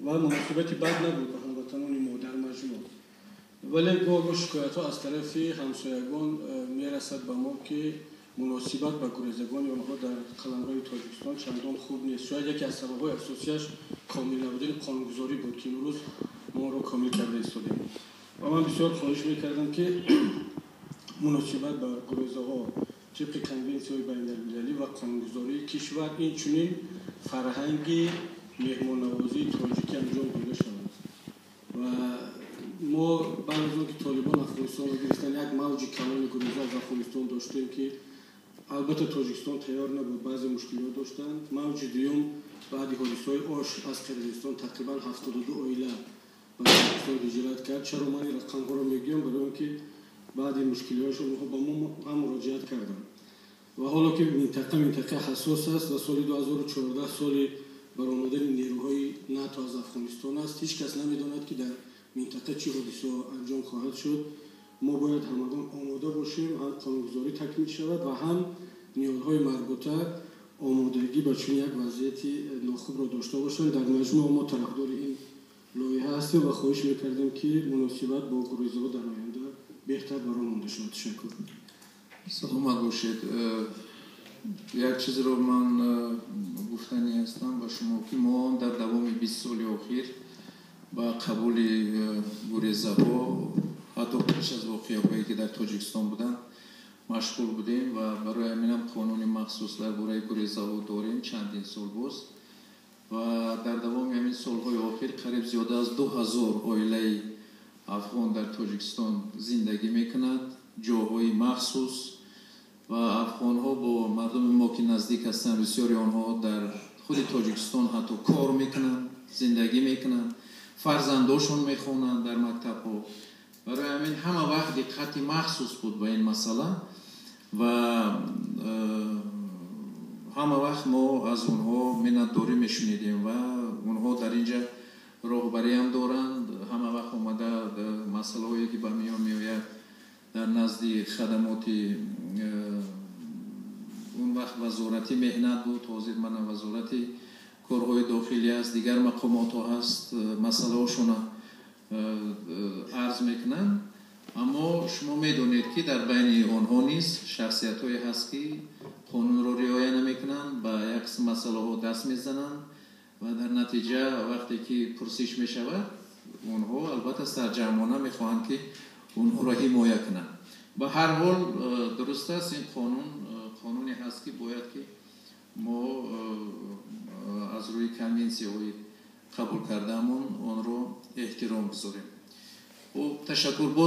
Ва муносибати бад набуд ба ҳамватанони мо дар маҷмӯъ. Вале гоҳ-гоҳ шикоятҳо аз тарафи ҳамсоягон мерасад ба мо, ки муносибат ба гурезагони онҳо дар қаламрави Тоҷикистон чандон хуб нест. Шояд яке аз сабабҳои асосияш комил набудани қонунгузорӣ буд, ки имрӯз мо онро комил карда истодем. Ва ман бисёр хоҳиш мекардам, ки муносибат ба гурезаҳо тибқи конвенсияҳои байналмилалӣ ва қонунгузории кишвар, инчунин фарҳанги меҳмоннавозии тоҷикӣ анҷом дода шавад. Ва мо баъд аз он ки Толибон Афғонистонро гирифтан, як мавҷи калони гуреза аз Афғонистон доштем, ки албатта Тоҷикистон тайёр набуд, баъзе мушкилиҳо доштанд. Мавҷи дуюм баъди ҳодисаҳои Ош аз Қирғизистон тақрибан 72 оила ба Тоҷикистон ҳиҷрат кард. Чаро ман ин рақамҳоро мегӯям? Барои он ки баъди мушкилиҳояшон онҳо ба мо ҳам муроҷиат карданд. Ва ҳоло ки минтақа минтақаи ҳассос аст ва соли 2014 соли баромадани нерӯҳои НАТО аз Афғонистон аст, ҳеҷ кас намедонад, ки дар минтақа чӣ ҳодисаҳо анҷом хоҳад шуд. Мо бояд ҳамагон омода бошем, ҳам қонунгузорӣ такмил шавад ва ҳам ниҳодҳои марбута омодагӣ ба чунин як вазъияти нохубро дошта бошанд. Дар маҷмӯъ мо тарафдори ин лоиҳа ҳастем ва хоҳиш мекардем, ки муносибат бо гурезаҳо дар оянда беҳтар баро монда шавад. Ташаккур. Саломат бошед. Як чизро ман гуфтанӣ ҳастам ба шумо, ки мо дар давоми 20 соли охир ба қабули гурезаҳо, ҳатто пеш аз воқеаҳое ки дар Тоҷикистон буданд, машғул будем ва барои ҳаминам қонуни махсус дар бораи гурезаҳо дорем чандин сол боз. Ва дар давоми ҳамин солҳои охир қариб зиёда аз 2000 оилаи афғон дар Тоҷикистон зиндагӣ мекунад, ҷоҳои махсус. Ва афғонҳо бо мардуми мо ки наздик ҳастанд, бисёри онҳо дар худи Тоҷикистон ҳатто кор мекунанд, зиндагӣ мекунанд, фарзандошон мехонанд дар мактабҳо. Барои ҳамин ҳама вақт диққати махсус буд ба ин масъала ва ҳама вақт мо аз онҳо миннатдорӣ мешунидем ва онҳо дар инҷа роҳбариам доранд. Ҳама вақт омада масъалаҳое ки ба миён меояд дар назди хадамоти он вақт Вазорати меҳнат буд, ҳозир мана Вазорати корҳои дохилӣ аст, дигар мақомотҳо ҳаст, масъалаҳошона арз мекунанд. Аммо шумо медонед, ки дар байни онҳо низ шахсиятҳое ҳаст, ки қонунро риоя намекунанд, ба як қисм масъалаҳо даст мезананд ва дар натиҷа вақте ки пурсиш мешавад, онҳо албатта сарҷамъона мехоҳанд, ки онҳоро ҳимоя кунанд. Ба ҳар ҳол дуруст аст, ин қонун қонуне ҳаст, ки бояд ки мо аз рӯи конвенсияҳои қабул кардаамон онро эҳтиром бизорем. Хуб, ташаккур боз.